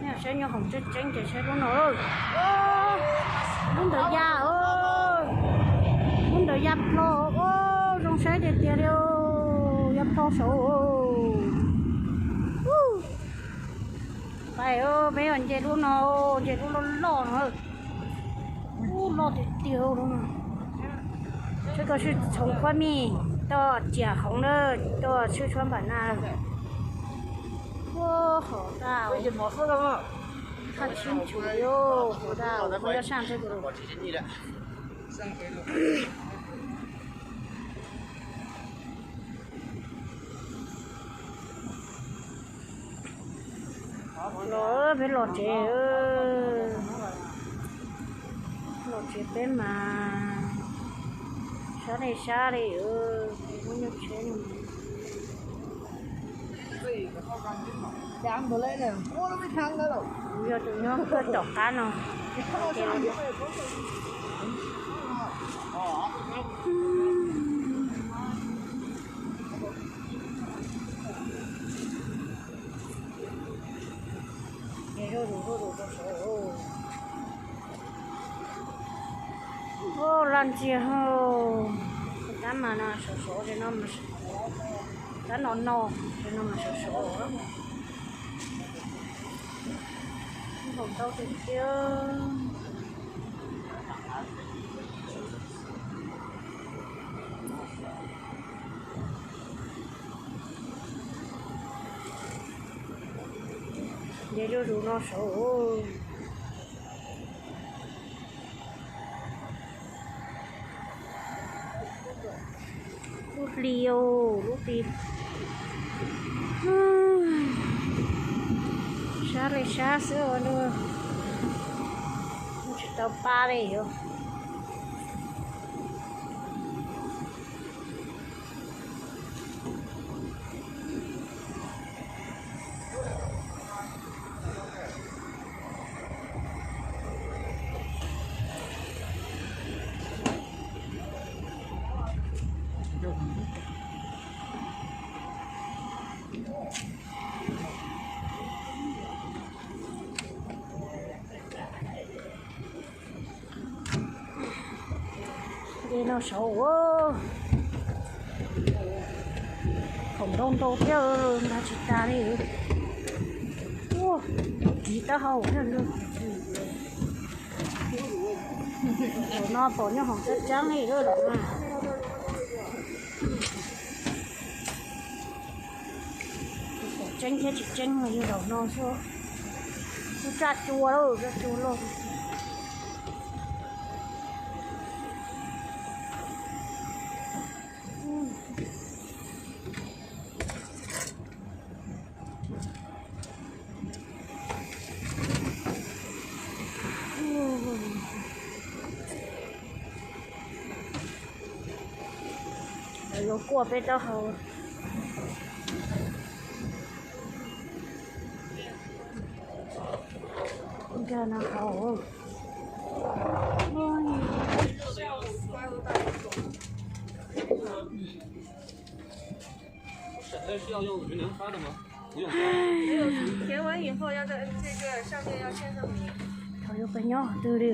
Nej saib nyob hoom tseeb tseeb ces saib lub no. Lub ntawd ya, lub ntawd ya plho, zoo saib tiag tiag li, ya plho saud. Pais, peb nce lub no, nce lub loj loj no. Ub, loj tiag tiag no. Seb koj swb txhoov khuab mij, tuaj ciam khoov na, tuaj swb tshuab npam na. Ua hov daj, thaj tsib nchuv li, hov daj, koj yuav saj ntshe. Los peb los tsev, los tsev peb mas sab li sab li, muaj nyuj tsheb. Kuv yog tus nyob tom qab no. Zuj zus zuj zus rau saud. Ua laj ntsia, tab mas no sov sov, tab no no, no mas sov sov. Npaum ntau tiag tiag. Nce zuj zus no saud. Lub hli, lub hli. Sab li sab xwb ua, tsis tau pa li os. Nce no saud, khoom ntau ntau thiab, nqa tsis tas li. Ua, kiv taub hau thiab. Zaum no pom nyob hoom tseeb tseeb li lawm na. Tseeb thiab tsis tseeb los yog zaum no xwb. Ub, tsaj cua lawm, tsaj cua loj. Lawv yuav kuaj peb taub hau. Nkag no hauv. Thaum yuav pem nyob twg li.